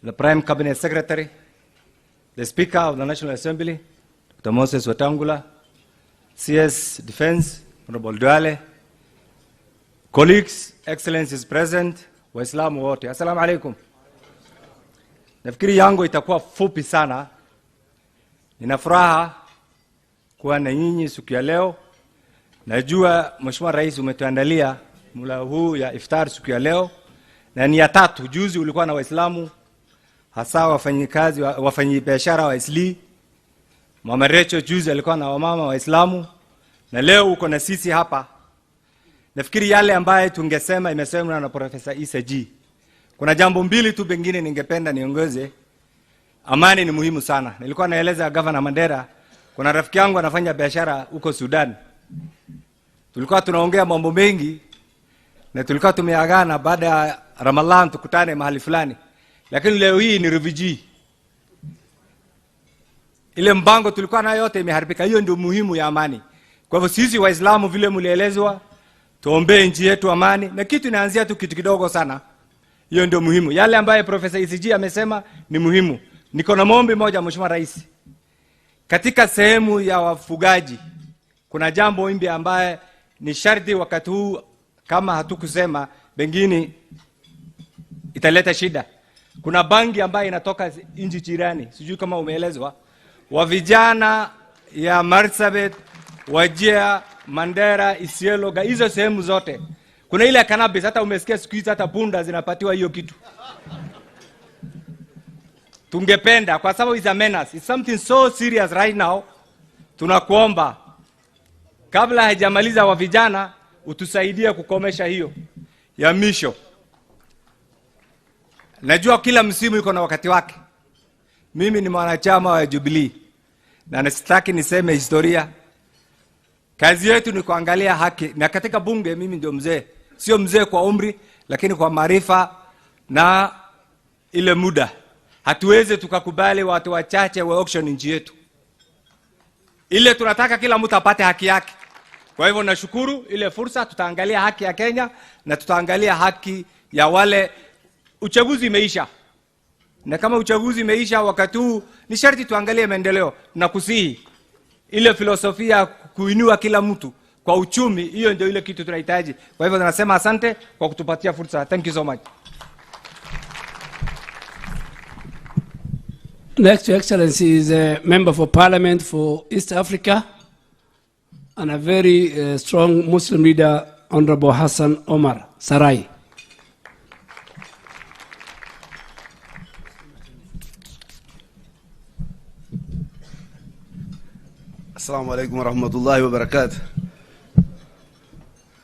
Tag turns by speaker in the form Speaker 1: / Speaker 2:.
Speaker 1: the Prime Cabinet Secretary, the Speaker of the National Assembly, Dr. Moses Wetangula, CS Defense, Honorable Duale, colleagues, Excellencies present, Waislamu wote. Assalamu alaikum. Nafikiri yangu itakuwa fupi sana. Nina furaha kuwa na nyinyi siku ya leo. Najua Mheshimiwa Rais umetuandalia mula huu ya iftar siku ya leo, na ni ya tatu. Juzi ulikuwa na Waislamu, hasa wafanyikazi, wafanyibiashara wa Isli. Mama Recho juzi alikuwa na wamama Waislamu, na leo uko na sisi hapa. Nafikiri yale ambaye tungesema imesemwa na Profesa Issa G. Kuna jambo mbili tu pengine ningependa niongeze. Amani ni muhimu sana. Nilikuwa naeleza Governor Mandera, kuna rafiki yangu anafanya biashara huko Sudan. Tulikuwa tunaongea mambo mengi na tulikuwa tumeagana baada ya Ramadhan tukutane mahali fulani. Lakini leo hii ni refugee. Ile mpango tulikuwa nayo yote imeharibika. Hiyo ndio muhimu ya amani. Kwa hivyo sisi Waislamu vile mlielezwa, tuombee nchi yetu amani, na kitu inaanzia tu kitu kidogo sana. Hiyo ndio muhimu. Yale ambaye Profesa ECG amesema ni muhimu. Niko na maombi moja Mheshimiwa Rais. Katika sehemu ya wafugaji kuna jambo imbi ambaye ni sharti wakati huu, kama hatukusema pengine italeta shida. Kuna bangi ambaye inatoka nchi jirani, sijui kama umeelezwa, wa vijana ya Marsabit, Wajir, Mandera, Isiolo, hizo sehemu zote. Kuna ile cannabis, hata umesikia siku hizi hata punda zinapatiwa hiyo kitu. Tungependa, kwa sababu is a menace, it's something so serious right now. Tunakuomba kabla hajamaliza wa vijana utusaidie kukomesha hiyo. Ya misho, najua kila msimu iko na wakati wake. Mimi ni mwanachama wa Jubilee na nasitaki niseme historia. Kazi yetu ni kuangalia haki, na katika bunge mimi ndio mzee. Sio mzee kwa umri, lakini kwa maarifa na ile muda. Hatuwezi tukakubali watu wachache wa auction nchi yetu. Ile tunataka kila mtu apate haki yake. Kwa hivyo nashukuru ile fursa, tutaangalia haki ya Kenya na tutaangalia haki ya wale. Uchaguzi imeisha. Na kama uchaguzi imeisha wakati huu ni sharti tuangalie maendeleo. Na kusihi ile filosofia kuinua kila mtu kwa uchumi, hiyo ndio ile kitu tunahitaji. Kwa hivyo tunasema asante kwa kutupatia fursa. Thank you so much.
Speaker 2: Next, Your Excellency, is a member for Parliament for East Africa and a very strong Muslim leader, Honorable Hassan Omar Sarai.
Speaker 3: Assalamu alaikum wa rahmatullahi wa barakatuh.